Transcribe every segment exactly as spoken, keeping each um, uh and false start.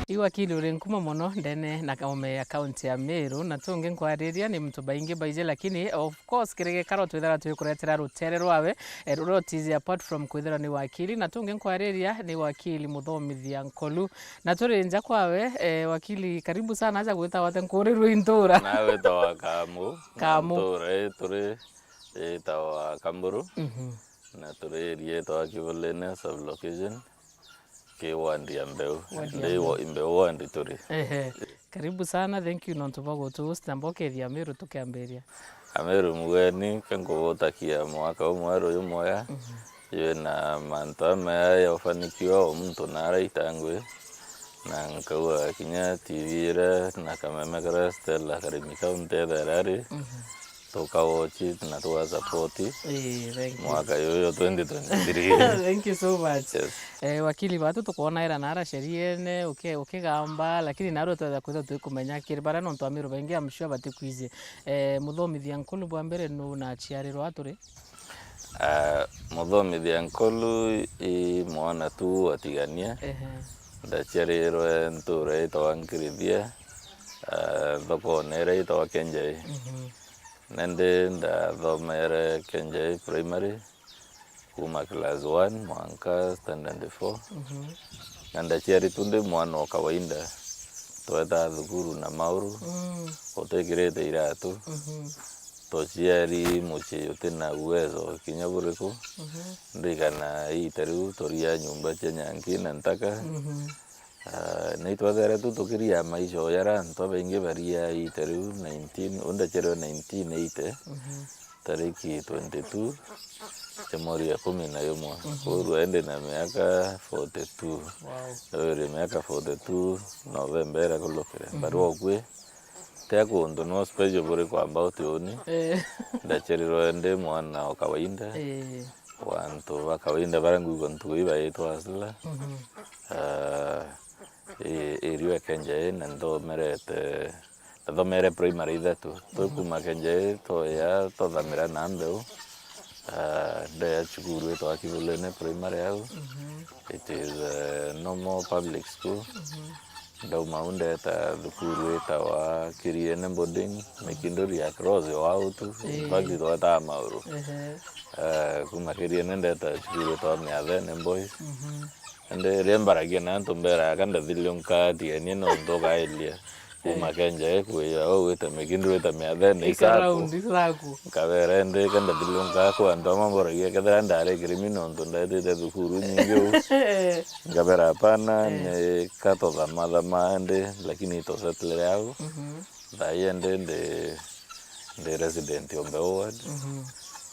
I wakili uri nkuma mono ndene na kaume ya kaunti ya Meru, na tungi nkwariria ni muntu baingi baiji, lakini of course kiri gikaro twithira twikuretera rutere rwawe, eh, ruria utiiji apart from kwithirwa ni wakili, na tungi nkwariria ni wakili Muthomithia Nkolu. Na turi nja kwawe, eh, wakili, karibu sana, aja gwitawa te nkurirwe intura. Nawe witawa Kamu. Kamu. Ntura ii turi itawa Kamburu. Mhm. Na turi area itawa Kivulene sub location, ki ward ya Mbeu. Ward ya Ndi wo Mbeu. Mbeu ward turi. Ehe. Karibu sana, thank you nontu bwa gutu host na mbokethia Amiru tukiambiria. Amiru mugeni, ke nkugutakia mwaka umweru uyu mwega. Mhm. Iwe na mantu amea ya ufanikiwa o muntu na araita ngui. Na nkauga kinya T V iria na kameme karia Stella Karimi County ethera ari. Mhm. Tukawochi na tugasapoti. Ii, thank you. Mwaka yuyu twenty twenty-three. Thank you so much. Yes. Eh, wakili batu tukwona era nara sheriene, uke-, ukigamba, lakini narua twetha kwitha twikumenya kiri bara nontu Amiru baingi I'm sure batikwiji. Eh, Muthomithia Nkulu bwa mbere nu na aciarirwa aturi? Ah, Muthomithia Nkulu i mwana tu wa Tigania. Ehe. Ndaciarirwe ntura itawa Nkirithia, ah, thokone iria itawa Kenjai. Mhm. Nandi ndathomere Kenjai Primary kuma class one mwanka standard four. Mhm. Na ndaciaritwe ndi mwana o kawaida. Tweta thukuru na mauru, mm, utikirite iratu. Mhm. Tuciari mucii utina uwezo kinya buriku. Mhm. Ndirikana iita riu turia nyumba cia nyanki na ntaka. Mhm. Ah, na itwethere tu tukiria maisha o jaria antu babaingi baria iita riu nineteen, u ndaciarwe nineteen eighty, mhm, tariki twenty-two ya mweri ya kumi na imwe. Mhm. Kwou rue ndi na miaka forty-two. Wow. Rue ndi miaka forty-two, November irakulukire. Mhm. But okwi, tia kuntu no special buriku about uni. Eh. Ndaciarirwe ndi mwana o kawaida. Eh. Wa antu ba kawaida baria ngwigua ntuku ii baitwa hustler. Mhm. Ah, ii, iriwe Kenjai na nthomerete, ndathomere primary ithatu. Twi kuma Kenjai, twoya, twathamira na mbeu. Ah, ndeya cukuru itwa Kivulene Primary au. Mhm. It is a normal public school. Mhm. Ndauma au ndeta thukuru itawa Kiriene Boarding, Mikinduri ya Cross o au tu. In fact, ii, itwetaga Mauru. Ehe. Eh, kuma Kiriene ndeta cukuru itawa Miathene Boys. Mhm. Indi riria mbaragia na antu mberaga ka ndathiriunka tigania nontu ukailia. Kuma, eh, Kenjai kwija, ugwita Mikinduri wita Miathene, ika isaku. Round isaku. Nkabera indi ka ndathiriunka kwi antu amwe mboragia kethira ndari kirimi nontu ndetite thukuru nyingi uu. Eh. Nkabera hapana, eh, ni ka tuthamathama indi, lakini tusettle au. Mhm. Thaa ii indi ndi, ndi resident o Mbeu ward. Mhm.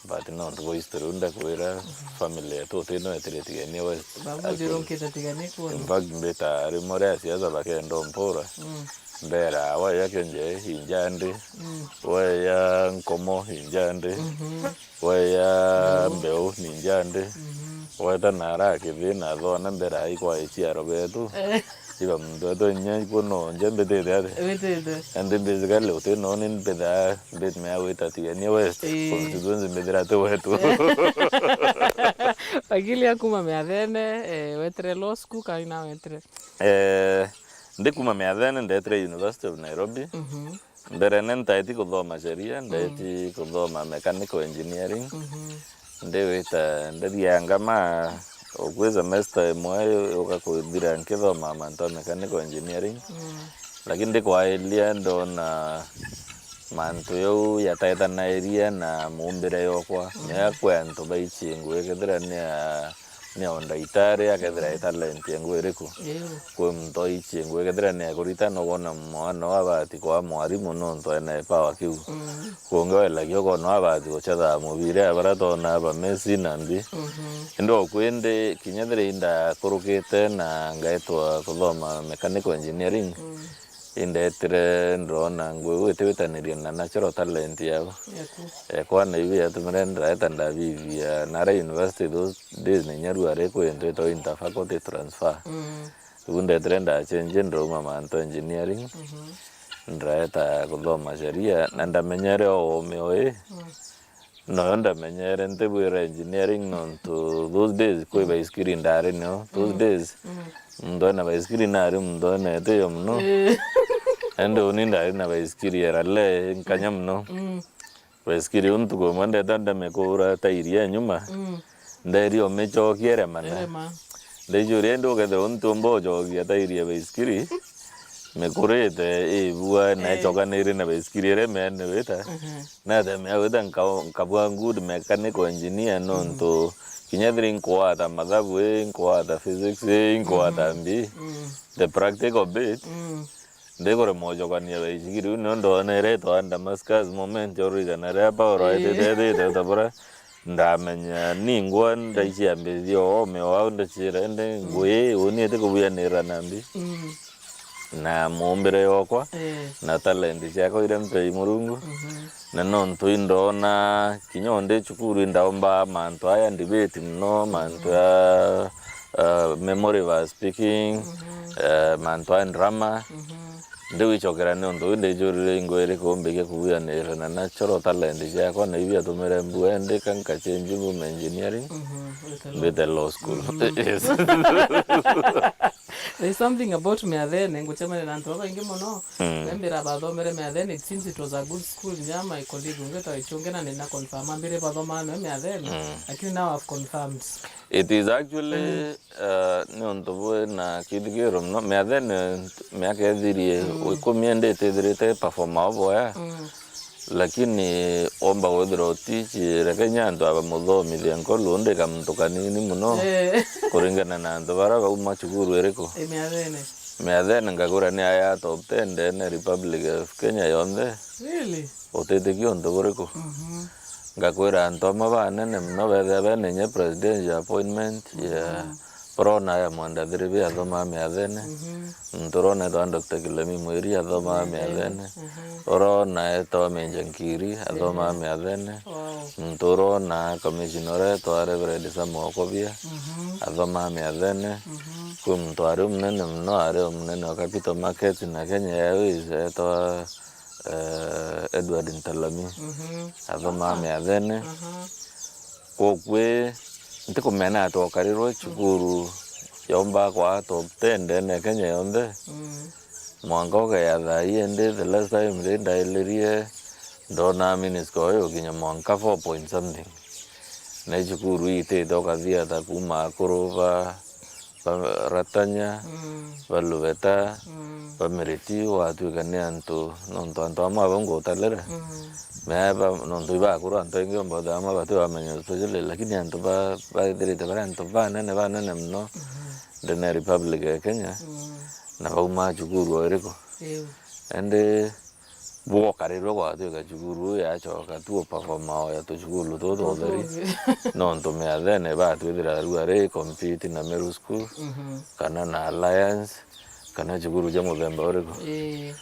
But nontu bwa history iu ndakwira, mhm, family yetu tino etire Tigania West. Babu, actually, thirunkite Tigania kwona. In fact, mbita rimwe ria siasa bakenda umpura. Mm. Mbera, weya Kenjai, inja ndi. Mm. Weya Nkomo, inja ndi. Mhm. Weya, mm, Mbeu, ninja ndi. Mhm. Weta nara Kithii na thona mbera ikwa iciaro betu. Eh. Iba muntu wetu inya ikuo no nje mbitite ati. Witite. Indi basically uti no ni mbithaa mbit mea gwita Tigania West. Ii. Constituency mbithira ti wetu. Eh. Wakili akuma Miathene, eh, wetire law school, kana wetire? Eh, ndi kuma Miathene, ndetire University of Nairobi. Mhm. Mbere ni ntaeti kuthoma sheria, ndaeti, mm, kuthoma mechanical engineering. Mhm. Ndi wita, ndithianga ma, ukwi semester imwe yuka kuthira nkithoma mantu a mechanical engineering. Mm. Lakini ndikwailia ndona mantu jau yataetanairie na muumbire yokwa. Mm. Mea kwi antu baichie ngui kethira ni a ni o ndaitari akethira, mm, e talent ya ngui iriku. Iu. Kwi muntu oichie ngui, kethira ni ekurita, no wona mwana wa abati kwa mwarimu nontu ena power kiu. Mm. Kungi welagia ukona wa abati gucetha mubira ya baria twona ba Messi na mbi. Mhm. Indi o kwindi kinya thiria indakurukite na ngaitwa kuthoma mechanical engineering, mm, indetire ndona ngui iu itiwitanirie na natural talent yao. Yaku. Ekwa na iu yatumire ndaeta ndathithia nara university those days ni Nyaru ari kwi into itagwa interfaculty transfer. Mm. Iu ndetire ndachenjie ndauma mantu engineering, mhm, ndaeta kuthoma sheria, na ndamenyere o umeo ii. Mm. Noyo ndamenyere ntibwira engineering nontu those days kwi, mm, baiskiri ndari nio. Those, mm, days, mm, Muntu ena baisikiri nari muntu enete yo mono. Eh. Ende uni ndari na baisikiri ya rale nkanya mono. Mm. Baisikiri iu ntuku imwe ndeta ndamikura tairi ya nyuma. Mm. Nderi omicokia iremana. Irema. Ndaijuria indi ukethirwa untu umba ucokia tairi ya baisikiri. Mikurite ibua na icokaniri na baisikiri iria mene wita. Mhm. Natemea wita nka-, nkabua good mechanical engineer nontu kinya thiri nkugwata mathabu ii, nkugwata physics ii, nkugwata mbi. Mm. The practical bit, mm, ndikuremwa ucokania baisikiri iu nontu ona iria itwa Damascus moment oruigana riria Paulo aitite ethite uta buria ndamenya ningwa ndaicia mbi cio ome o au ndacira indi ngui ii uni itikubuyanira na mbi. Mm. Na muumbire yokwa, eh, na talent ciakwa iria mpei Murungu. Mhm. Na nontu indoona kinya o ndi cukuru indaomba mantu aya debate mono, mantu ya, uh, memory versus speaking, mhm, eh, mantu aya drama. Mhm. Ndi gwicokera ni untu uu ndijurire ingo iriku mbikie kubuyanira na natural talent ciakwa na iu biatumire mbua ndika nkachange mbume engineering, mhm, wite law, mbite law school. Mhm. Yes. There's something about miathene, ngucemania na antu babaingi mono, mm, bembira bathomere miathene, it seems it was a good school, nya my colleague ungi twa ichunge na nina confirm ambire bathoma no miathene, mm, lakini now I've confirmed. It is actually, mm, uh, ni untu bwi na kithikiro mono, miathene miaka ithirie, mm, ikumi indi itithirite perform o boya. Mm. Lakini omba kwithirwa utici, reke nya antu aba muthomithia nkolu ndika muntu kanini mono, eh, kuringana na antu bara bauma cukuru iriku. Ii, miathene. Miathene ngakura ni aya top ten ndene Republic of Kenya yonthe. Really? Utitikia untu buriku. Mhm. Ngakwira antu amwe banene mono bethia bena inya presidential appointment ya, mhm, Urona aya Mwenda Thiri bi athomaa miathene. Mhm. Muntu urona etwa Doctor Kilemi Mwiri athomaa miathene. Mhm. Urona etwa Meja Nkiri athomaa miathene. Wow. Muntu urona commissioner uria etwa Reverend Samuel Okobia, mhm, athomaa miathene. Mhm. Kwi muntu ari umunene mono, ari umunene wa capital market na Kenya Airways etwa, eh, Edward Ntalami. Mhm. Athomaa miathene. Mhm. Kwou kwi, ntikumena ati okarirwe cukuru yomba kwaa top ten ndene ya Kenya yonthe. Mm. Mwanka ukeya thaa ii, indi the last time ri ndailirie, ndona minuscule uyu ukinya mwanka four point something. Na i cukuru itite ukathia ta kuuma akuru ba, ba Ratanya, mm, ba Lubeta, mm, ba Miriti, gwatuika ni antu, nontu antu amwe abau ngutalire, mm, meeba nontu ibakuru antu aingi omba uthea amwe bati bamenya especially, lakini antu ba, baithirite bari antu banene, banene mono, mhm, ndene ya Republic ya Kenya, mm, na baumaa cukuru o iriku. Iu. Indi bwokarirwe gwatuika cukuru uu yacoka tu uperforma o ya tucukuru tuu twa utheri. Utheri. Nontu miathene batwithira riu ari compete na Meru School, mhm, kana na Alliance, kana cukuru ja muthemba uriku. Ii.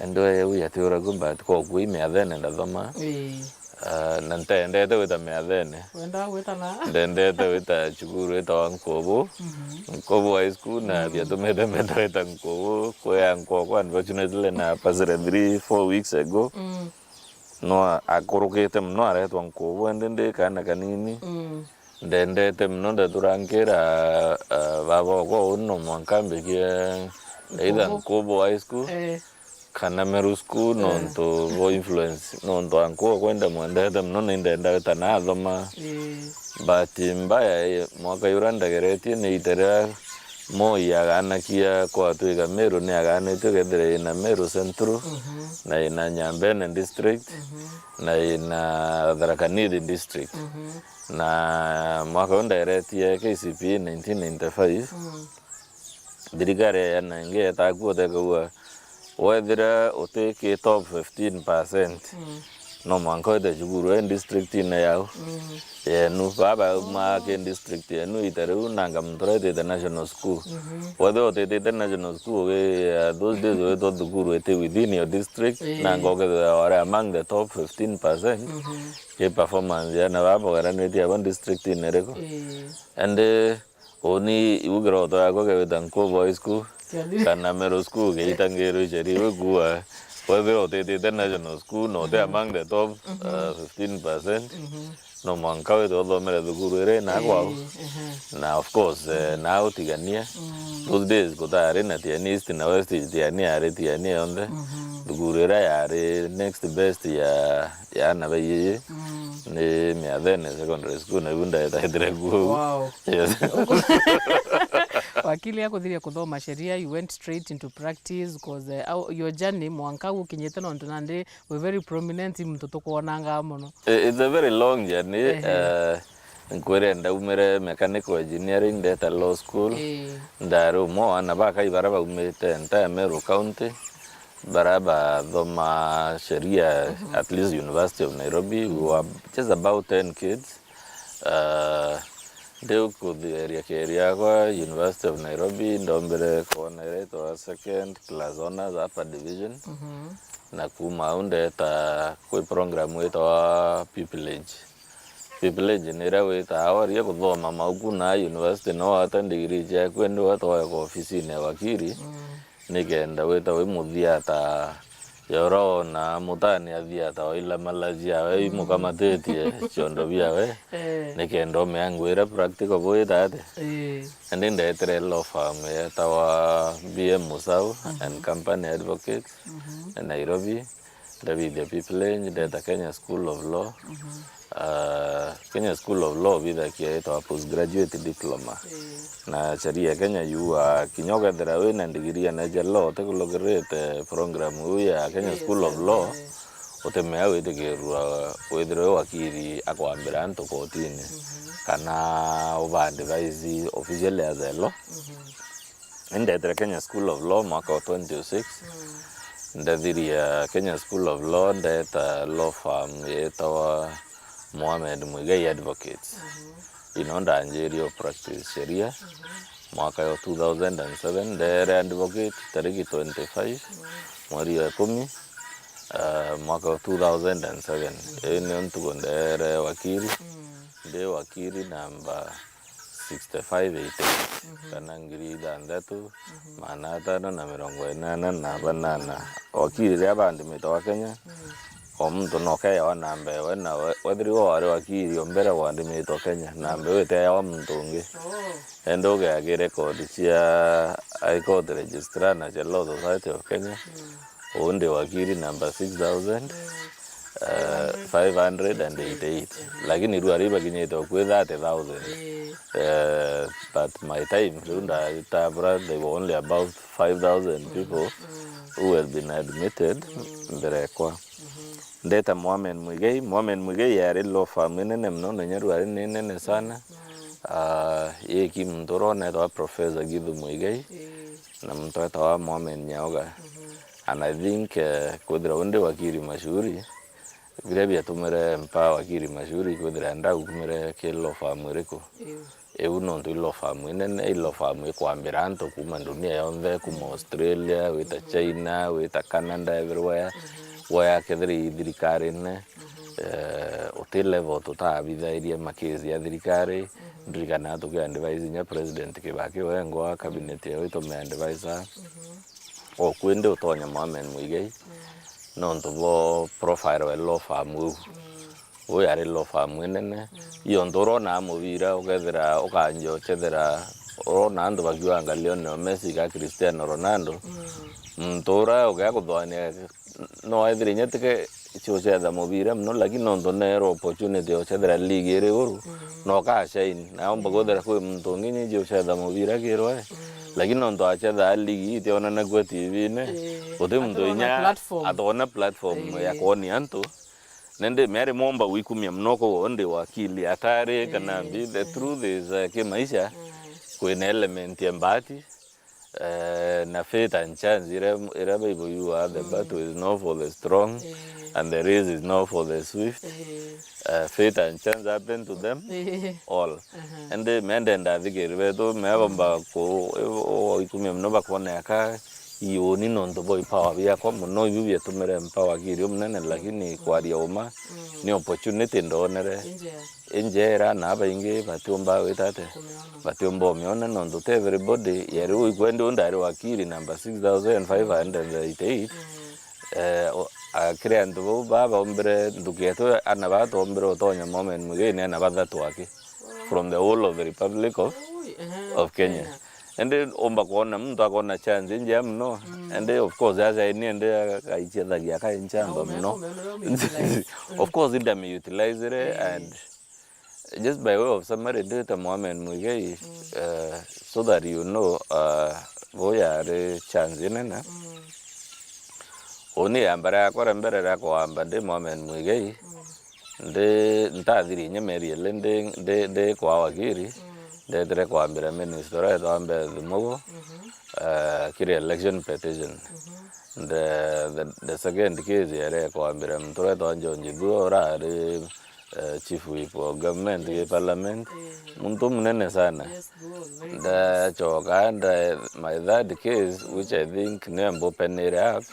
Indi we yau yatiuragu, but koku i miathene ndathoma. Ii. Ah, na ntendete gwita miathene. Wendaa gwita na? Ndendete gwita cukuru itawa Nkubu. Mhm. Nkubu High School, na, mm, biatumite mbenda gwita Nkubu. Kwea nkokwa, unfortunately, na pasire three, four weeks ago. Mm. No a-, akurukite mono, aretwa Nkubu, indi ndi kaana kanini. Mm. Ndendete mono, ndaturankira, ah, baba okwa uu no mwanka mbikie either Nkubu. Nkubu High School. Eh. Kana Meru School, eh, nontu bo influence, nontu anku okwenda mwendete mono, na indenda ta nathoma. Ii. Bahati mbaya, ii, mwaka juria ndageretie ni ita riria Moi aganakia kwatwika Meru ni aganitue kethira ina Meru Central, mhm, na ina Nyambene District, mhm, na ina Tharaka Nithi District. Mhm. Na mwaka uu ndageretie K C P E nineteen ninety-five. Mm. Thirikari ya Nenge yetaga kuo tekauga, wethira uti ki top fifteen percent, mm, no mwanka wite cukuru e district-ine yau, mm, yenu. Baba, oh, ma ki district yenu, ita riu nanga muntu uretite national school. Mhm. Wethira utitite national school, ugi-, uh, those days witwa thukuru iti within your district, eh, nanga ukethira wari among the top fifteen percent, mhm, ki performance ya na baba ugeranitie aba district-ine iriku. Eh. Indi Uni iu kiroto yakwa kiwita Nkubu High School, kana Meru School, giitangirwe iceri iu ikua, wethira utitite national school, na uti, mhm, among the top, mhm, uh, fifteen percent, mhm, no mwanka withire uthomere thukuru iria ina kwao. Ii, ehe. Na of course, eh, na utigania. Mm. Those days gutari na Tiani East na West, Tiani yari Tiani yonthe. Mhm. Thukuru iria yari next best ya, ya ana ba iiji Mm. ni Miathene Secondary School, na iu ndetaitire kuo. Wow. Yes. Wakili akuthiria kuthoma sheria, you went straight into practice, 'cause, eh, au- your journey mwanka ukinyite nontu nandi we very prominent, i muntu tukwonangaa mono. I- it's a very long journey. Ehe. Eh, nkwire ndaumire mechanical engineering, ndeta law school. Ii. Ndari umwe wa ana bakai bara baumite entire Meru County, bara bathoma sheria Mhm. at least University of Nairobi. We were just about ten kids. Uh, ndiu kuthiaria career yakwa University of Nairobi, ndombire kwona iria itwa second class honors upper division. Mhm. Na kuma au ndeta kwi program itwa pupillage. Pupillage ni iria witaga waria kuthoma mauku na university no wata degree ciaku, indi watwaya kwa ofisini ya wakili, Mm. nikenda wita wi muthiata. Ya uraona mutani athiata waila malaji yawe Mm. imukamatitie ciondo biawe, Eh. nikenda umea ngwira practical bwita ati. Eh. Indi ndetire law firm yetawa B M Musau and Mhm. Company Advocates Mhm. Nairobi. Ndabithia pupillage, ndeta Kenya School of Law. Mhm. Ah, Kenya School of Law bithakia yetawa postgraduate diploma. Eh. Na sheria ya Kenya yuga kinya ukethira wina degree ya nature law, utikulugirite program iu ya Kenya Yes, School of Law, eh. utimea witikirua withirwe wi wakili akwambira antu kotini, Mhm. kana uba advise officially as a law. Mhm. Indetire Kenya School of Law mwaka wa twenty oh six. Mm. Ndathiria Kenya School of Law, ndeta law firm yetawa Mohamed Muigai Advocates. Mhm. Ino ndanjirie practice sheria Mhm. mwaka wa two thousand and seven. Ndere advocate tariki twenty-five Mm. mweri wa ikumi, eh, mwaka wa two thousand and seven. Mhm. Ii nio ntuku ndere wakili. Mm. Ndi wakili namba sixty-five eighty-eight, Mhm. kana ngiri ithanthatu, Mhm. magana atano na mirongo inana na banana. Wakili riria bandimite wa Kenya, Mm. o muntu no keyawa namba ewe, na we- wethirwa wari wakili o mbere wandimitwe Kenya, namba iu iteyawa muntu ungi. Oh. Indi ugeagi record cia High Court Registrar na cia Law Society of Kenya, Mm. Uu ndi wakili namba six thousand, Mm. eh, five hundred and eighty-eight. Mhm. Lakini riu ari bakinyite ukwi thirty thousand. Ii. Eh, but my time, riu ndatabura, they were only about five thousand Mm. people Mm. who had been admitted Mm. mbere ekwa. Mhm. Ndeta Mohamed Muigai. Mohamed Muigai yari law firm inene mono, na inya riu ari ni nene sana. Mm. Ah, yiki muntu uria unetwa Professor Githu Muigai. Ii. Na muntu wetawa Mohamed Nyaoga. Mhm. And I think, eh, kwithira undi wakili mashuhuri, biria biatumire mpa wakili mashuhuri kwithira ndaukumire ki law firm iriku. Iu. Iu nontu i law firm inene, i law firm ikwambira antu kuma dunia yonthe, kuma Australia, wita Mhm. China, wita Canada, everywhere. Mhm. Waya kethira i thirikari nene, Mhm. eh, uti level tutaabithairie makesi ya thirikari. Mhm. Ndirikanaga tuki advise inya President Kibaki wengwa, cabinet yao itume advisor. Mhm. O kwindi utonya Mohamed Muigai, Mm. nontu bo profile ya law firm iu. Mm. Uu yari law firm inene. Mm. Io ntu urona mubira, ukethira ukanjia uchethera, urona antu bakiuga Lionel Messi ka Cristiano Ronaldo, Mm. muntu uria ugia kuthoania no ethire inya tike ciucetha mubira mono, lakini nontu neerwa opportunity ya uchethera league iri iguru, Mm. no ka shine. Na omba kwithira kwi muntu ungi inya ici uchetha mubira kirwe, Mm. lakini nontu acethaa league itionanagua T V-ini, Ii. uti muntu Atoona inya platform. atoona platform ya Ii. kwonia antu. Nindi mea rimwe omba gwikumia mono kuu ndi wakili atari kana Mm. mbi. The Mm. truth is, eh, kimaisha, Mm. kwina element ya mbati. Eh, na fate and chance, iria, iria Bible yuga, the Mm. battle is not for the strong, Eh. and the race is not for the swift. Eh. Eh, fate and chance happen to them Eh. all. Aha. Indi mea ndenda athikiri betu, mea bamba ku-, o, o, ikumia mono bakwoneka iuni nontu bwa ipawa biakwa mono, iu biatumire mpa wakili umunene, lakini kwaria uma, Mm. ni opportunity ndonere. Injea. Injera na abaingi batiumba gwita atia? Kumiona. Batiumba umiona nontu ti everybody. Yari uu ikwendi uu ndari wakili namba six thousand five hundred eighty-eight. Mm. Eh, o, a, kiri antu bau baa baumbire nthuki yetu, ana baa twaumbire utonya Mohamed Muigai ni ana bathatu aki. Wow. From the whole of the Republic of, Ui, ehe, of Kenya. Kenya. Indi umba kwona muntu akona chance injea muno. Indi of course acaini indi agaichithagia akainchamba muno. Of course indi amiutilizire and just by way of summary, ndi ta Mohamed Muigai, eh, so that you know, eh, bo yari chance inene. Uni ya mbere yakwa ria mbere ria kwamba ndi Mohamed Muigai, ndi, ntathiri inya mieri ili ndi, ndi, ndi kwa wakiri, ndetire kwambira minister uria wetagwa Beth Mugo, eh, kiri election petition. The, the, the second case yari kwambira muntu uria wetagwa John Jithua, uria ari, eh, chief whip wa government, ki parliament. Muntu munene sana. Ndachoka nda, my third case, which I think niyo mbupenire up,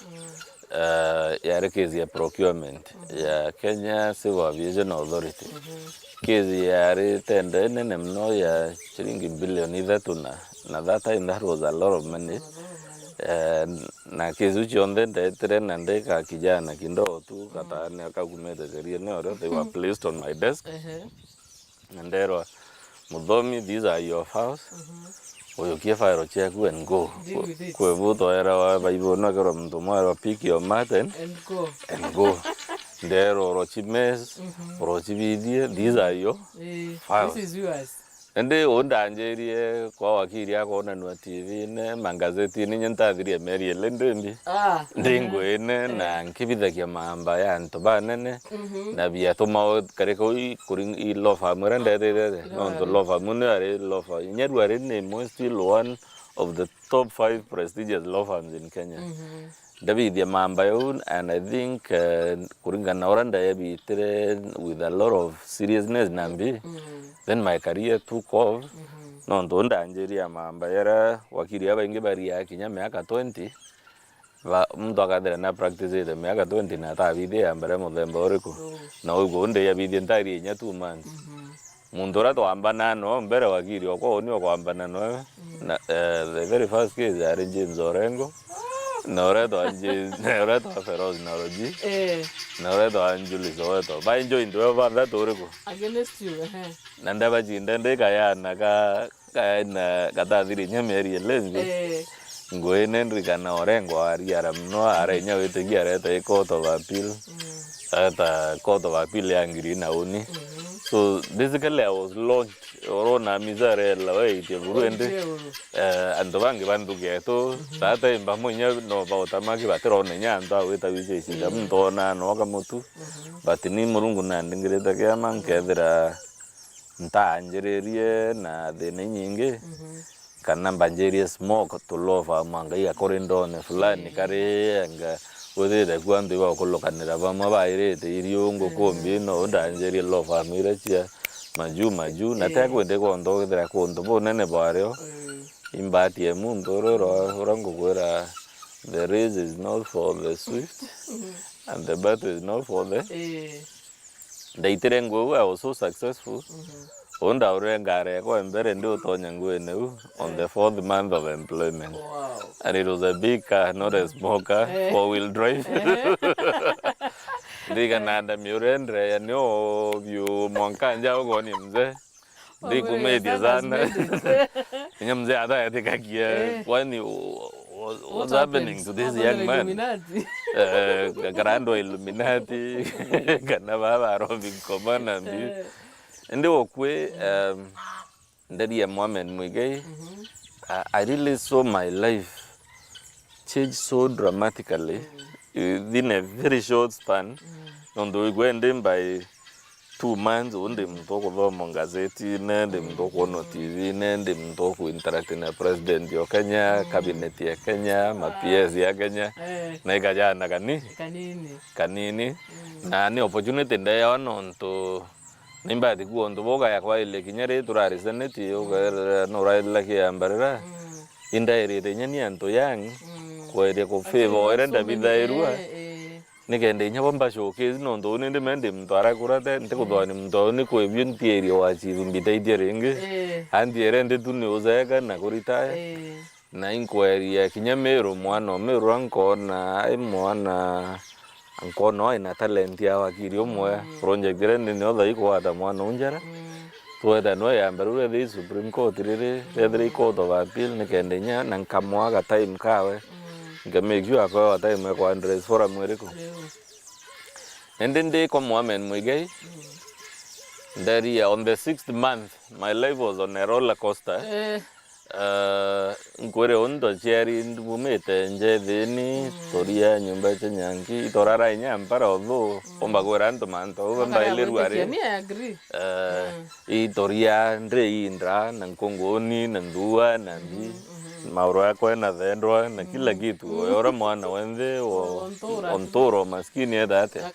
eh, yari case ya procurement ya Kenya Civil Aviation Authority. Case yari tender nene muno ya chiringi bilioni ithatu na, na that time that was a lot of money. Eh, na case iu cionthe ndetire na ndi ka kijana kidogo tu, gatani akakumite sheria ni orio, they were placed on my desk. Na nderwa, "Muthomi, these are your files. Ujukie file ciaku and go." Kwi bu twaerawa Bible no kerwa muntu umwe aerwa, "Pick your mat and go." Nderwa, "Urochi mess, urochi bithie, these are your files." Indi u ndanjirie kwa wakiri akonanua T V-ini, mangazetini, inya ntathirie mieri ili ndi mbi. Ndi nguine na nkibithagia mamba ya antu banene, na biatuma kari kau i law firm iria ndetite, nontu law firm niyo yari law firm, inya riu ari ni imwe, still one of the top five prestigious law firms in Kenya. Ndabithia mamba yau, and I think, eh, kuringana na uria ndayabitire with a lot of seriousness na mbi, then my career took off. Nontu ndanjiria mamba yaria wakiri abaingi bariaa kinya miaka twenty, ba, muntu akathira na practice ite miaka twenty na atabithia ya mbere muthemba uriku? Na uguo ndiyabithia ntari inya two months. Muntu uria twambana no mbere wakiri okwa uni okwambana noe. Na, eh, the very first case yari James Orengo. Na uretwa James, na uretwa Feroz Naroji. Na uretwa Julius Oweto. Ba enjoy ndio ba thatu uriku? Against you, ehe. Na ndabacinde ndikayana ka, kaena katathiri inya mieri ili mbi. Nguine ndirikana Orengo ariara muno, ara inya witigia areta i Court of Appeal. Areta Court of Appeal ya ngiri na uni. So basically I was launched, urona mizarela waitie buru indi, eh, antu bangi ba ndugu yetu, tata imba munya no bautamaki batirona inya antu agwita bicha icida, muntu ona no kamutu. But ni Murungu nandingirite kiama nkethira ntaanjiririe na thina inyingi, kana mbanjirie small tu law firm anga igakuri ndone fulani kari anga withite ku antu ibakulukanira bamwe bairite iriungu kumbi no ndanjirie law firm iria cia majuu majuu, na tekwindi kuntu kwithira kuntu bunene bwario. Imbatie muntu uri ura ngukwira, the race is not for the swift and the battle is not for the Ndaitire nguu iu, I was so successful. Uu ndaurire ngari yakwa ya mbere ndi utonya nguine iu on the fourth month of employment. And it was a big car, not a small car, four wheel drive. Ndirikana ndamiurire ndeya nio biu mwanka nja ugoni mzee. Ndikumitie sana. Inya mzee ataetikagia, kwani, what's happening to this young man? Eh, kana andu a Illuminati, kana baba arobi ngoma na mbi. Indi ukwi, um, ndari ya Mohamed Muigai, I, I really saw my life change so dramatically within a very short span. Nontu wigwe ndi by two months, uu ndi muntu ukuthoma ngazetine, ndi muntu ukwonwa T V-ine, ndi muntu ukuinteract na president ya Kenya, cabinet ya Kenya, ma P S ya Kenya, na ikajana kani kanini. Na ni opportunity ndeyawa nontu ni mbati kuwa untu buu ukaya kwaile kinya ri turari senate, ukairira nurairira kiambarira. Indairite inya ni antu young, kweria ku favor iria ndabithairua. Nikenda inya bo mba showcase, nontu uni ndi mendi muntu arakura te, ntikuthwa ni muntu au ni kwibio ntieri wa chief mbitaithia ringi. Antiere ndi tu ni uzeeka na kuritaya. Na inkweria kinya Miru, mwana o Miru uria nkona, ai mwana, nkona o aina talent ya wakiri umwe. Project iria ndi nio thaa ikugwata mwana u njara. Tweta no ya mbere, rethira i Supreme Court riri, rethira i Court of Appeal, ni kenda inya, na nkamwaga time kawe. Nka make sure akoewa time ya kwa address forum iriku. Indi ndi kwa Mohamed Muigai, nderia on the sixth month, my life was on a roller coaster. Eh. Eh, nkwire untu aciari mbumite nje thini, turia nyumba cia nyanki, itorara inya mpara uthu, umba kwira antu mantu, au bambailirua ri. Eh, itoria ndri indra, na nkunguni, na nthua, na mbi, mauru yakwa na thendwa, na kila kitu. Oyo ura mwana wenthe, o, o ntura maskini etha atia.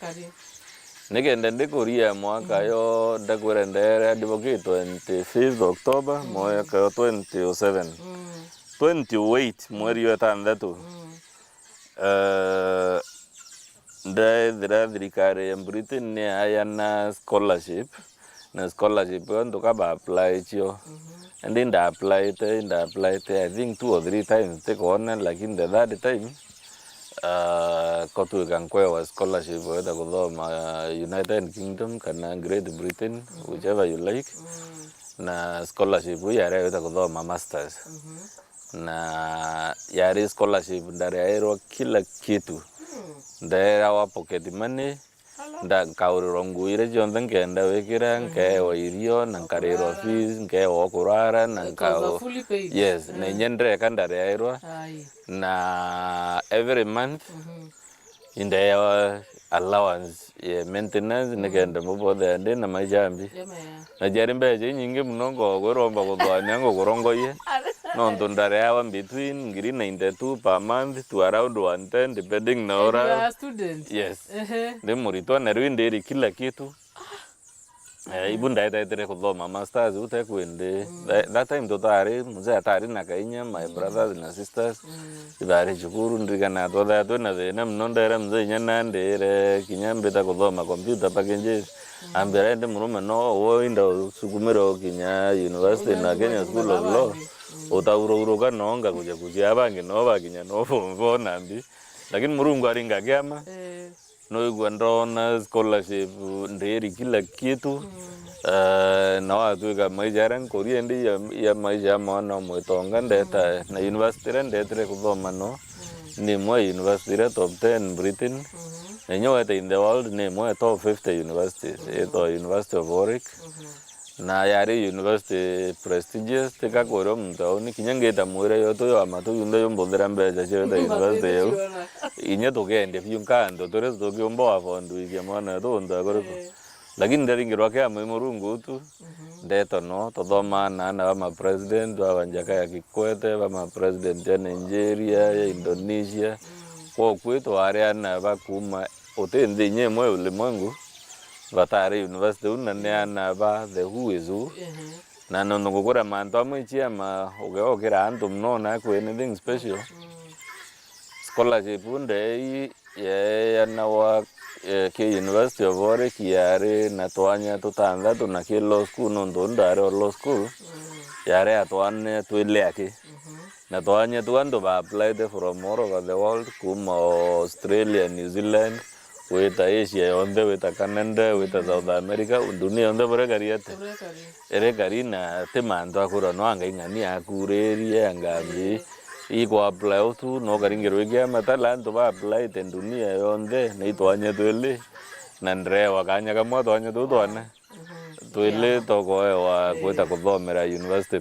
Nikenda ndikuria mwaka yo, ndakwira ndere advocate twenty-fifth October, mwaka yo twenty oh seven. Twenty oh eight, mweri wa itantatu. Eh, ndethira thirikari ya Britain ni yayana scholarship, na scholarship yo ntuka ba apply cio. Indi nda applyte, nda applyte, I think two or three times, tikona, lakini the third time, ah, kotwika nkwewa scholarship weta kuthoma United Kingdom kana Great Britain, whichever you like. Na scholarship iu yaria weta kuthoma masters. Na yari scholarship ndariairwa kila kitu. Ndaewa pocket money, nda-, nkaurirwa nguo iria cionthe nkenda wikira, nkeewa irio, na nkarirwa fees, nkeewa o kurara, na nkau-, yes, na inya ndeka ndariairwa. Na every month, indeewa allowance ya maintenance, nikenda mbubothea ndi na maisha mbi. Na ciari mbeca inyingi mono, ngogwirwa umba kuthwania ngukurongoie. Nontu ndariawa between ngiri ninety-two per month to around one ten, depending na ura. Yes. Ndi muritwa, na riu ndiri kila kitu. Eh, ibu ndaetetire kuthoma masters, ute kwindi. That, that time tutari, mzee atari na kainya, my brothers na sisters, ibari cukuru, ndirikana twathaa twina thina mono, ndera mzee inya nandire kinya mbita kuthoma computer packages. Ambira, indi murume no, wo inda usukumire ukinya university na Kenya School of Law, utaurauruka no ngakuja kucia abangi no bakinya no form four na mbi. Lakini Murungu aringa kiama. Noigua ndona scholarship, ndiri kila kitu. Eh, na watwika maisha aria nkuria ndi ya, ya maisha ya mwana wa mwitonga, ndeta na university iria ndetire kuthoma no, ni imwe ya university iria top ten Britain. Na inya weta in the world, ni imwe ya top fifty universities, yetwa University of Warwick. Na yari university prestigious, tika kuria muntu auni, kinya ngita mwira yo tuyo ama tu yunthe yumbuthira mbeca cio ta university yau. Inya tukendia biu nkandu turia tukiumba wa fund wikia mwana wetu untu akuriku. Lakini ndaringirwa kiama i Murungu utu, ndeta no, tuthomaa na ana ba ma president, baba Jakaya Kikwete, ba ma president ya Nigeria, ya Indonesia. Kwa kwitu ari ana ba kuma uti nthi inya imwe ya ulimwengu, batari university u, na ni ana ba the who is who. Na nontu ngukuria mantu amwe ciama, ugeokira antu mono, na kwi anything special. Scholarship u ndei yeeanagwa, eh, ki University of Warwick yari na twanya tutanthatu, na ki law school, nontu ndari o law school, yari ya twanya twili aki. Na twanya tu antu ba applied from all over the world, kuma Australia, New Zealand, gwita Asia yonthe, gwita Canada, gwita South America, dunia yonthe buria kari ati. Iri kari na ti mantu akurwa no anga ing'ani akuririe, anga mbi ikwa apply utu, no karingirwe ikiama tala antu ba apply te dunia yonthe, na itwanya twili, na nderewa kanya kamwe twanya tu twana. Twili tukoewa gwita kuthomera university